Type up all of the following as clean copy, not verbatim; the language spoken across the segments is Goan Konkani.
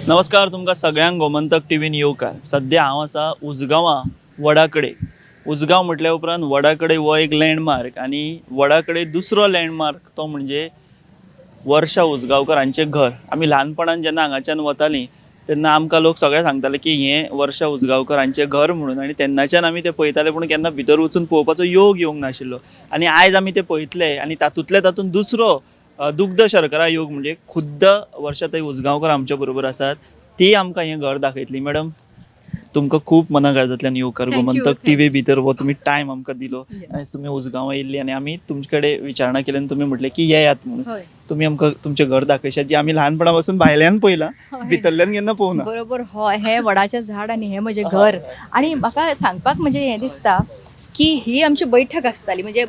नमस्कार, तुमकां सगळ्यांक गोमंतक टिवीन येवकार. सद्या हांव आसा उजगांवां वडा कडेन. उजगांव म्हटल्या उपरांत वडा कडेन हो एक लँडमार्क आनी वडा कडेन दुसरो लँडमार्क तो म्हणजे वर्षा उजगांवकर हांचें घर. आमी ल्हानपणान जेन्ना हांगाच्यान वतालीं तेन्ना आमकां लोक सगळे सांगताले की हें वर्षा उजगांवकर हांचें घर म्हणून, आनी तेन्नाच्यान आमी तें पळयताले पूण केन्ना भितर वचून पळोवपाचो योग येवंक नाशिल्लो. आनी आयज आमी तें पळयतले आनी तातूंतले तातूंत दुसरो दुग्ध शर्करा योग म्हणजे खुद्द वर्षाताई उजगांवकर आमच्या बरोबर आसात, ती आमकां हें घर दाखयतली. मॅडम, तुमकां खूब मना काळजांतल्यान येवकार. Thank you, Gomantak thank TV भितर हो तुमी टायम आमकां दिलो Yes. आनी तुमी उजगांवां येयल्ली आनी आमी तुमचे कडेन विचारणा केली आनी तुमी म्हटलें की येयात म्हणून. हय. तुमी आमकां तुमचें घर दाखयशात जें आमी ल्हानपणा पासून भायल्यान पळयलां, हय. भितरल्यान केन्ना पळोवना. बरोबर. हय, हें वडाचें झाड आनी हें म्हजें घर. आनी म्हाका सांगपाक म्हणजे हें दिसता की ही आमची बैठक आसताली, म्हणजे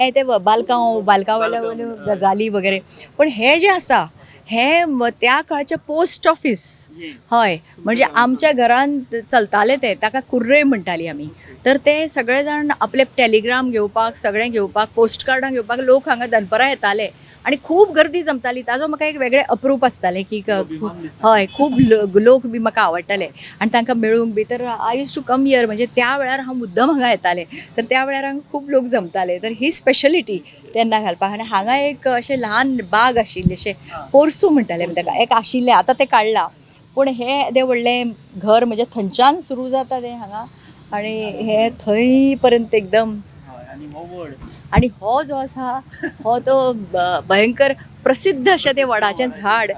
हें ते बालकांव बालकांवल्या वयल्यो गजाली वगैरे. पण हें जें आसा हें त्या काळचें पोस्ट ऑफीस. हय, म्हणजे आमच्या घरान चलतालें तें, ताका कुर्रय म्हणटाली आमी. तर ते सगळे जाण आपले टेलिग्राम घेवपाक, सगळें घेवपाक, पोस्ट कार्डां घेवपाक लोक हांगा दनपरां येताले आनी खूब गर्दी जमताली. ताजो म्हाका एक वेगळें अप्रूप आसतालें की अभिमान दिसता. हय, खूब लोक बी म्हाका आवडटाले आनी तांकां मेळूंक बी. तर I used to come here, म्हणजे त्या वेळार हांव मुद्दम हांगा येतालें, तर त्या वेळार हांगा खूब लोक जमताले. तर ही स्पेशलिटी तेन्ना घालपाक. आनी हांगा एक अशें ल्हान बाग आशिल्लें, अशें पोरसूं म्हणटाले आमी ताका, एक आशिल्लें, आतां तें काडलां. पूण हें येदें व्हडलें घर म्हणजे थंयच्यान सुरू जाता तें हांगा आनी हें थंय पर्यंत एकदम. हय, आनी हो वड. आनी हो जो आसा हो तो भयंकर प्रसिद्ध अशें तें वडाचें झाड,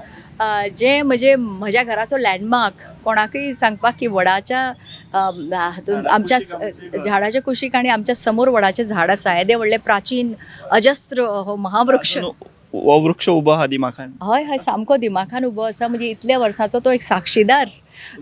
जें म्हणजे म्हज्या घराचो लँडमार्क. कोणाकय सांगपाक की वडाच्या हातून झाडा आमच्या कुशीक आमचें घर. झाडाच्या कुशीक आनी आमच्या समोर वडाचें झाड आसा, येदें व्हडलें प्राचीन अजस्त्र हो महावृक्ष. हो वृक्ष उबो आहा दिमाखान. हय हय, सामको दिमाखान उबो आसा. म्हणजे इतल्या वर्साचो तो एक साक्षीदार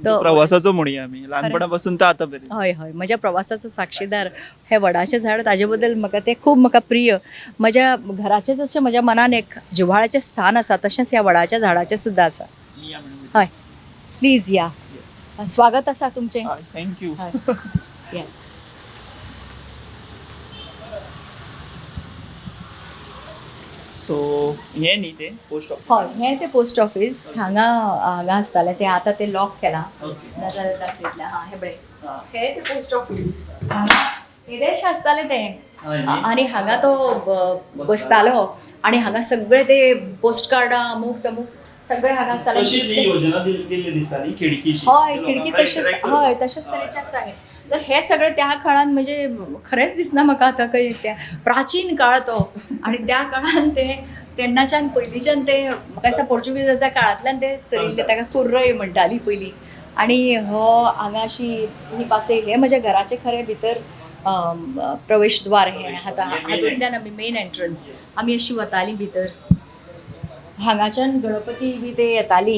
तो. प्रवासाचो म्हणया आमी, ल्हानपणा पासून तर आतां मेरेन. हय हय, म्हज्या प्रवासाचो साक्षीदार हें वडाचें झाड. ताजे बद्दल म्हाका तें खूब म्हाका प्रिय. म्हज्या घराचें जशें म्हज्या मनान एक जिव्हाळ्याचें स्थान आसा, तशेंच ह्या वडाच्या झाडाचें सुद्दां आसा. हय, प्लीज या, स्वागत आसा तुमचें. Thank you. हय या. सो हें न्ही तें पोस्ट ऑफिस? हय, हें तें पोस्ट ऑफीस हांगा हांगा आसतालें तें. आतां तें लॉक केलां, नाजाल्यार दाखयतलें. हां, हें पळय, हें तें पोस्ट ऑफीस. हांगा येदेशें आसतालें तें. हय न्ही? आनी हांगा तो बसतालो आनी हांगा सगळे ते पोस्ट कार्डां अमूक तमूक सगळे हांगा आसताले. तशीच ही योजना केल्ली दिसता न्ही, खिडकीशी. हय, खिडकी तशेंच, हय, तशेंच तरेचें आसा हें. तर हें सगळें त्या काळान म्हणजे खरेंच दिसना म्हाका आतां खंय त्या प्राचीन काळ तो. आनी त्या काळान ते तेन्नाच्यान पयलींच्यान ते म्हाका दिसता पोर्चुगीजाच्या काळांतल्यान ते चलिल्ले. ताका कुर्रय म्हणटाली पयलीं. आनी हो हांगा अशी ही पासे हें म्हज्या घराचें खरें भितर प्रवेशद्वार हें आतां. हातूंतल्यान आमी मेन एंट्रन्स आमी अशी वतालीं भितर. हांगाच्यान गणपती बी ते येताली,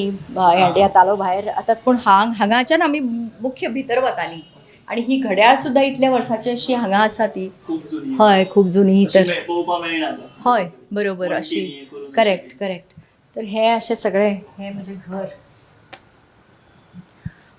येतालो भायर आतां. पूण हांगाच्यान आमी मुख्य भितर वतालीं. आनी ही घड्याळ सुद्दां इतल्या वर्साची अशी हांगा आसा ती. खूब जुनी. हय, खूब जुनी. अशी तर पळोवपाक मेळना आतां. हय, बरोबर, अशी वण्टीनी हें करून. Correct correct. तर हे अशें सगळें हें म्हजें घर.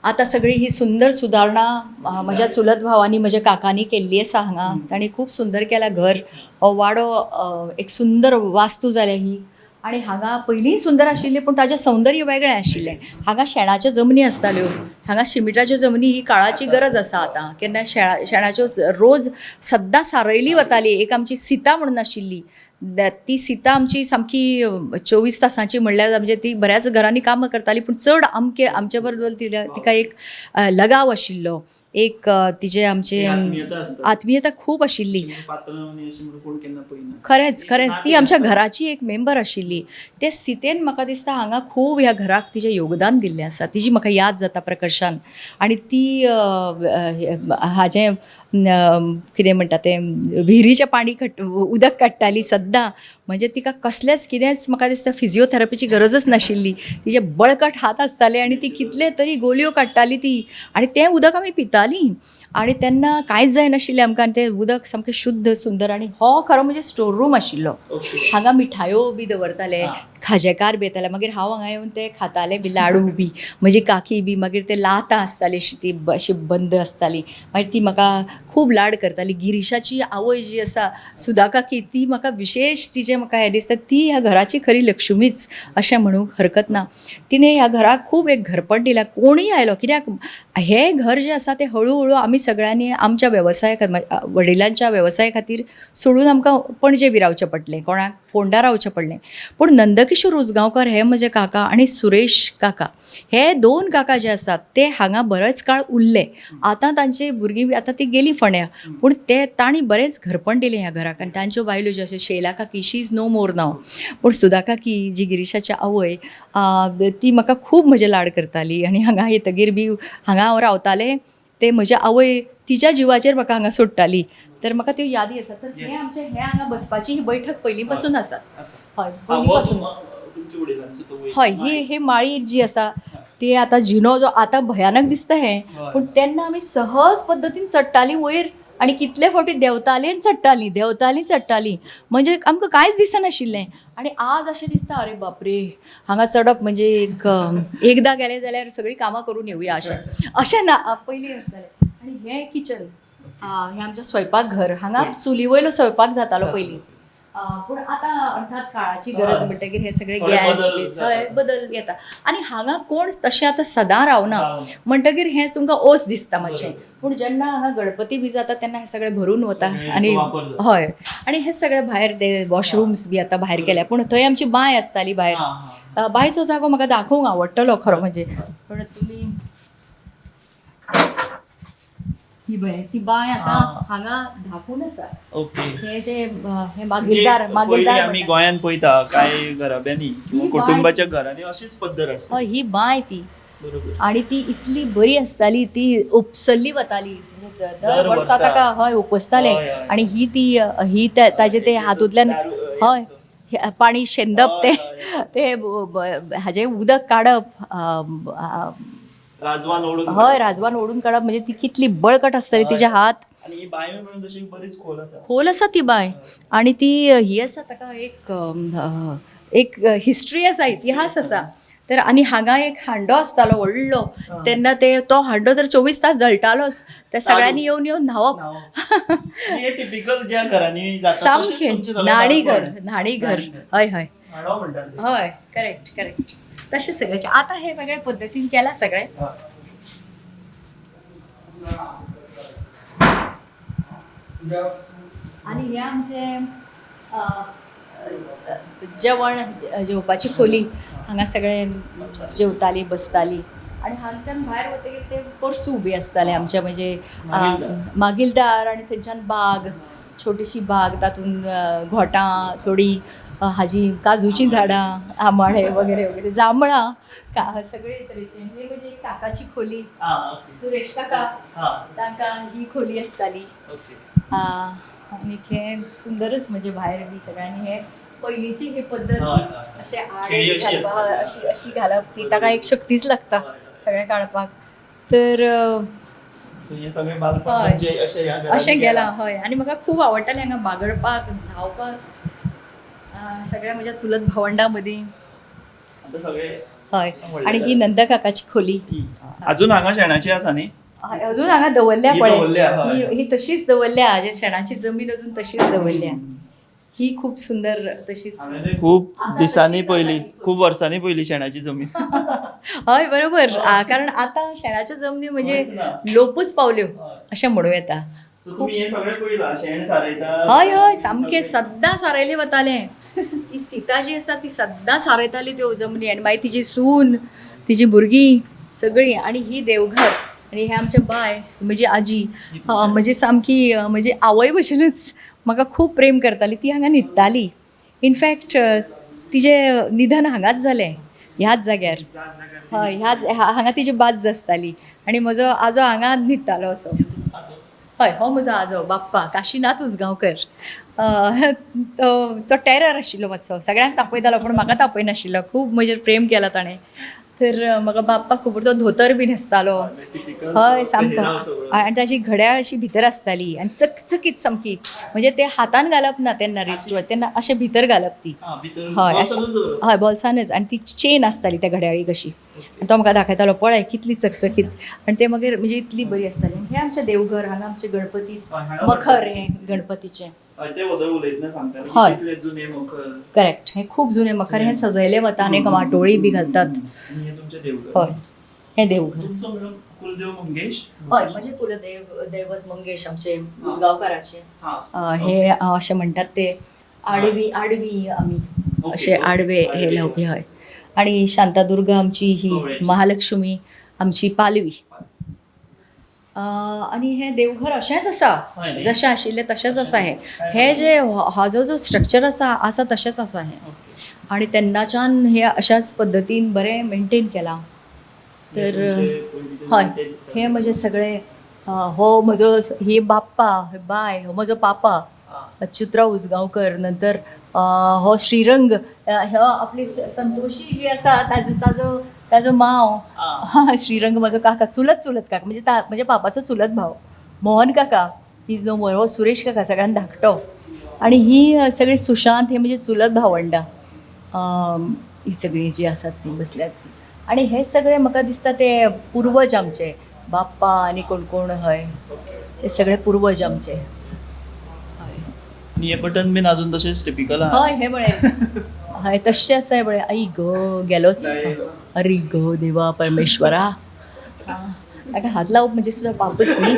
आतां सगळी ही सुंदर सुदारणा म्हज्या चुलत भावांनी, म्हज्या काकांनी केल्ली आसा हांगा. तांणी खूब सुंदर केलां घर. हो वाडो एक सुंदर वास्तू जाल्या ही. आनी हांगा पयलींय सुंदर आशिल्लें, पूण ताजें सौंदर्य वेगळें आशिल्लें. हांगा शेणाच्यो जमनी आसताल्यो, हांगा शिमिटाच्यो जमनी ही काळाची गरज आसा आतां. केन्ना शेणाच्यो रोज सद्दां सारयली वताली. एक आमची सीता म्हणून आशिल्ली, ती सीता आमची सामकी 24 तासांची म्हणल्यार म्हणजे ती बऱ्याच घरांनी कामां करताली, पूण चड आमके आमचे बरोबर तिका एक लगाव आशिल्लो, एक तिजे आमचे ती आत्मीयता आसता. आत्मीयता खूब आशिल्ली. अशी म्हणून पात्रां आनी अशी म्हणून कोण केन्ना पळयना. खरेंच खरेंच, ती आमच्या घराची एक मेंबर आशिल्ली. ते सीतेन म्हाका दिसता हांगा खूब ह्या घराक तिजें योगदान दिल्लें आसा. तिजी म्हाका याद जाता प्रकर्शान. आनी ती हाजें कितें म्हणटा तें विहिरीचें पाणी उदक काडटाली सद्दां. म्हणजे तिका कसलेंच कितेंच म्हाका दिसता फिजियोथेरपीची गरजच नाशिल्ली. तिजे बळकट हात आसताले आनी ती कितले तरी गोलयो काडटाली ती, आनी तें उदक आमी पितालीं. आनी तेन्ना कांयच जायनाशिल्लें आमकां, आनी तें उदक सामकें शुद्ध सुंदर. आनी हो खरो म्हणजे स्टोर रूम आशिल्लो. हांगा मिठायो बी दवरताले. खाजेकार बी येताले. मागीर हांव हांगा येवन ते खातालें बी लाडू बी, म्हजी काकी बी. मागीर ते लातां आसताली अशी, ती अशी बंद आसताली, मागीर ती म्हाका खूब लाड करताली. गिरीशाची आवय जी आसा सुधा काकी, ती म्हाका विशेश तिजें म्हाका हें दिसता, ती ह्या घराची खरी लक्ष्मीच अशें म्हणूंक हरकत ना. तिणें ह्या घराक खूब एक घरपण दिलां. कोणूय आयलो, कित्याक हें घर जें आसा तें हळू हळू आमी सगळ्यांनी आमच्या वेवसाया खातीर, वडिलांच्या वेवसाया खातीर सोडून आमकां पणजे बी रावचें पडलें, कोणाक फोंडा रावचें पडलें. पूण नंदकिशोर उजगांवकर हे म्हजे काका आनी सुरेश काका, हे दोन काका जे आसात ते हांगा बरेच काळ उरले. आतां तांची भुरगीं बी आतां ती गेली फोंड्या, पूण ते तांणी बरेंच घरपण दिलें ह्या घराक. आनी तांच्यो बायलो ज्यो आसा, शैला काकी, she is no more now, पूण सुधा काकी जी गिरीशाची आवय, ती म्हाका खूब म्हजे लाड करताली. आनी हांगा येतगीर बी हांगा हांव रावतालें, ते म्हज्या आवय तिच्या जिवाचेर म्हाका हांगा सोडटाली. तर म्हाका त्यो यादी आसा. तर हे आमचे हे हांगा बसपाची ही बैठक पयलीं पासून आसा. हय, पयलीं पासून. हय, ही ही माळी जी आसा ती आतां जिनो जो आतां भयानक दिसता हें, पूण तेन्ना आमी सहज पद्दतीन चडटालीं वयर आनी कितले फावटी देंवतालीं आनी चडटालीं, देंवतालीं चडटालीं, म्हणजे आमकां कांयच दिसनाशिल्लें. आनी आज अशें दिसता, अरे बापरे, हांगा चडप म्हणजे एक एकदां गेलें जाल्यार सगळीं कामां करून येवया अशें, अशें ना, पयलीं आसतालें. आनी हें किचन, हें आमचें स्वयंपाक घर. हांगा चुली वयलो स्वयंपाक जातालो पयलीं, पूण आतां अर्थात काळाची गरज म्हणटगीर हे सगळे गॅस बीस, हय, बदल येता. आनी हांगा कोण तशें आतां सदां रावना म्हणटगीर हें तुमकां ओस दिसता मातशें. पूण जेन्ना हांगा गणपती बी जाता तेन्ना हें सगळें भरून वता. आनी हय, आनी हें सगळें भायर ते वॉशरूम्स बी आतां भायर केल्या, पूण थंय आमची बांय आसताली भायर. बांयचो जागो म्हाका दाखोवंक आवडटलो खरो म्हणजे, पूण तुमी ही पळय ती बांय आतां हांगा धाकून आसा. हे जे हे मागीलदार, मागीलदार आमी गोंयांत पळयता कांय घराब्यांनी किंवा कुटुंबाच्या घरांनी अशीच पद्दत आसा. हय, ही बांय ती, आनी ती इतली बरी आसताली, ती उपसल्ली वताली दर वर्सा ताका. हय, उपसताले. आनी ही ती ही ताजे ते हातूंतल्यान, हय, पाणी शेंदप, ते ते हाजें उदक काडप, राजवान ओडून, हय, राजवान ओडून काडप, म्हणजे ती कितली बळकट आसताली तिचे हात. आनी ही बांय म्हणून तशी बरीच खोल आसा. खोल आसा ती बांय. आनी ती ही आसा, ताका एक एक हिस्ट्री आसा, इतिहास आसा. तर आनी हांगा एक हांडो आसतालो व्हडलो, तेन्ना ते तो हांडो तर 24 तास जळटालोच, ते सगळ्यांनी येवन येवन न्हांवप. हे टिपिकल ज्या घरांनी सामकें न्हाणीघर, न्हाणीघर. हय हय हय, करेक्ट करेक्ट, तशें सगळ्याचें. आतां हे वेगळे पद्दतीन केलां सगळें. आनी हे आमचें जेवण जेवपाची खोली, हांगा सगळे जेवताली बसताली. आनी हांगच्यान भायर वतकीर ते पोरसूं उबी आसतालें आमचें, म्हणजे मागीलदार. आनी थंयच्यान बाग, छोटीशी बाग, तातूंत घोटां थोडी, हाजी काजूचीं झाडां, आंबाडे वगैरे वगैरे, जांबळां, सगळे तरेचे. हे म्हणजे काकाची खोली, सुरेश काका, तांकां ही खोली आसताली. आनी हे सुंदरच म्हणजे भायर बी सगळ्यांनी हे पयलींची ही पद्दत अशें आड अशी अशी घालप, ती ताका एक शक्तीच लागता सगळें काडपाक. तर अशें गेलां. हय, आनी म्हाका खूब आवडटालें हांगा बागडपाक, धांवपाक, सगळ्या म्हज्या चुलत भावंडां मदीं. हय, आनी ही नंदा काकाची खोली अजून हांगा शेणाची आसा न्ही? अजून हांगा दवरल्या पळय, ही तशीच दवरल्या, जे शेणाची जमीन अजून तशीच दवरल्या. ही खूब सुंदर तशीच. खूब दिसांनी पयली, खूब वर्सांनी पयली शेणाची जमीन. हय, बरोबर, कारण आतां शेणाच्यो जमनी म्हणजे लोपूच पावल्यो अशें म्हणूं येता. हय हय, सामकें सद्दां सारयलें वतालें. ती सीता जी आसा ती सद्दां सारयताली त्यो जमनी, आनी मागीर तिजी सून, तिजी भुरगीं सगळीं. आनी ही देवघर, आनी हें आमचें बाय, म्हजी आजी, म्हजी सामकी म्हजी आवय भशेनच म्हाका खूब प्रेम करताली. ती हांगा न्हिदताली. इनफॅक्ट तिजें निधन हांगाच जालें, ह्याच जाग्यार. हय, ह्याच हांगा तिजी बाज्ज आसताली आनी म्हजो आजो हांगा न्हिदतालो असो. हय, हो म्हजो आजो बाप्पा काशीनाथ उजगांवकर. तो टेरर आशिल्लो मातसो, सगळ्यांक तापयतालो पूण म्हाका तापयनाशिल्लो. खूब म्हजेर प्रेम केलां ताणें. तर म्हाका बाप्पा खबर, तो धोतर बी न्हेसतालो. हय, सामको. आनी ताजी घड्याळ अशी भितर आसताली आनी चकचकीत सामकी, म्हणजे ते हातान घालप ना तेन्ना, रिस्ट तेन्ना अशें भितर घालप ती. हय, अशें, हय, बोल्सानच. आनी ती चेन आसताली त्या घड्याळीक अशी. आनी तो म्हाका दाखयतालो, पळय कितली चकचकीत. आनी ते मागीर म्हणजे इतली बरी आसताली. हें आमचें देवघर. हांगा आमचें गणपती मखर, हें गणपतीचें. ते वदळ उलयतना सांगताले हय. कितले जुने मखर. करेक्ट, हें खूब जुने मखर. हें सजयलें वता आनी माटोळी बी घालतात. आनी हें तुमचें देवघर. हय, हें देवघर. तुमचो मॅडम कुलदेव मंगेश? हय, म्हजें कुलदेव दैवत मंगेश, आमचे उजगांवकाराचे. हे अशें म्हणटात ते आडवी, आडवी आमी अशे आडवे हे लावपी. हय. आणि शांतादुर्गा आमची ही कवळ्याची. महालक्ष्मी आमची पालवी. आनी हें देवघर अशेंच आसा. हय न्ही? जशें आशिल्लें तशेंच आसा हें. हें जे हाजो जो स्ट्रक्चर आसा, आसा तशेंच आसा हें. आणि तेन्नाच्यान हे अशाच पद्दतीन बरें मेंटेन केलां. तर हय, हे म्हजे सगळे हो म्हजो, ही बाप्पा, हे बाय, हो म्हजो पापा अच्युतराव उजगांवकर. नंतर हो श्रीरंग, हो आपली संतोषी जी आसा ताजो ताजो ताजो माव. हा, श्रीरंग म्हजो काका, चुलत चुलत काका, म्हणजे म्हणजे पापाचो चुलत भाव. मोहन काका is no मोर. हो सुरेश काका सगळ्यान धाकटो. आणि ही सगळी सुशांत, हे म्हणजे चुलत भावंडां. ही सगळी जी आसात ती बसल्यात ती. आणि हे सगळे म्हाका दिसता ते पुर्वज आमचे, बाप्पा आनी कोण कोण. हय, ते सगळे पुर्वज आमचे. हय. आनी हे बटन बीन अजून तशेंच टिपिकल आहा. हय, हे पळय, हय, तशें आसा. हे पळय, आई गो, गेलोच. अरे गो देवा परमेश्वरा. हा, ताका हात लावप म्हणजे सुद्दां पापच न्ही.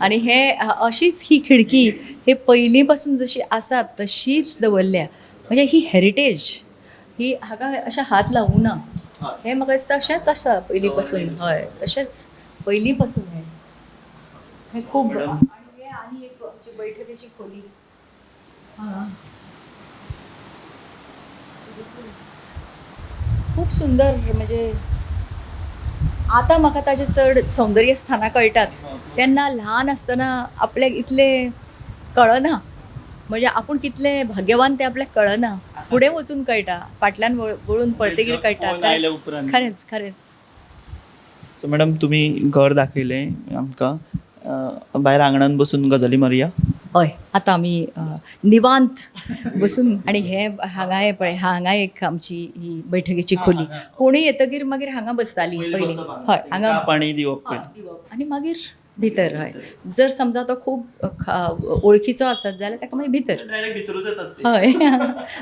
आनी हे अशीच ही खिडकी हे पयलीं पासून जशी आसा तशीच दवरल्या. म्हणजे ही हेरिटेज ही, हाका अशें हात लावूं ना. हें म्हाका दिसता अशेंच आसा पयलीं पासून. हय, तशेंच पयलीं पासून हें हें खूब. मॅडम. आनी हे आनी एक आमची बैठकेची खोली. हां, दिस is खूब सुंदर. म्हणजे आतां म्हाका ताजें चड सौंदर्य स्थानां कळटात. तेन्ना ल्हान आसतना आपल्याक इतलें कळना, म्हणजे आपूण कितलें भाग्यवान तें आपल्याक कळना. फुडें वचून कळटा, फाटल्यान वळून पळतकीर जग कळटा. पळोवन आयल्या उपरांत. खरेंच खरेंच. सो मॅडम, तुमी घर दाखयलें आमकां. भायर आंगणान बसून गजाली मारुया. हय, आतां आमी निवांत बसून. आनी हे हांगा, हे पळय, हांगा एक आमची ही बैठकेची खोली. कोणूय येतकीर मागीर हांगा बसताली पयलीं. हय, हांगा पाणी दिवप पयलीं. दिवप आनी मागीर भितर. हय, जर समजा तो खूब ओळखीचो आसत जाल्यार ताका मागीर भितर. डायरेक्ट भितरूच येतात ते. हय,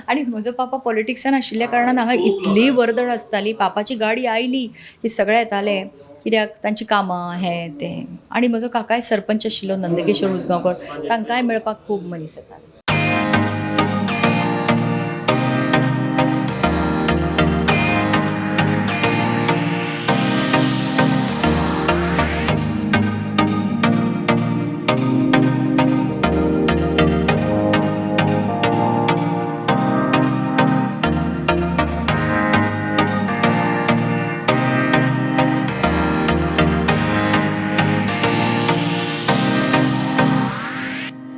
आनी म्हजो पापा पॉलिटिक्सान आशिल्ल्या कारणान हांगा खूब इतली लोकांक. वर्दळ आसताली. पापाची गाडी आयली की सगळे येताले, कित्याक तांची कामां हें तें. आनी म्हजो काकाय सरपंच आशिल्लो, नंदकिशोर उजगांवकर, तांकांय मेळपाक खूब मनीस येताले.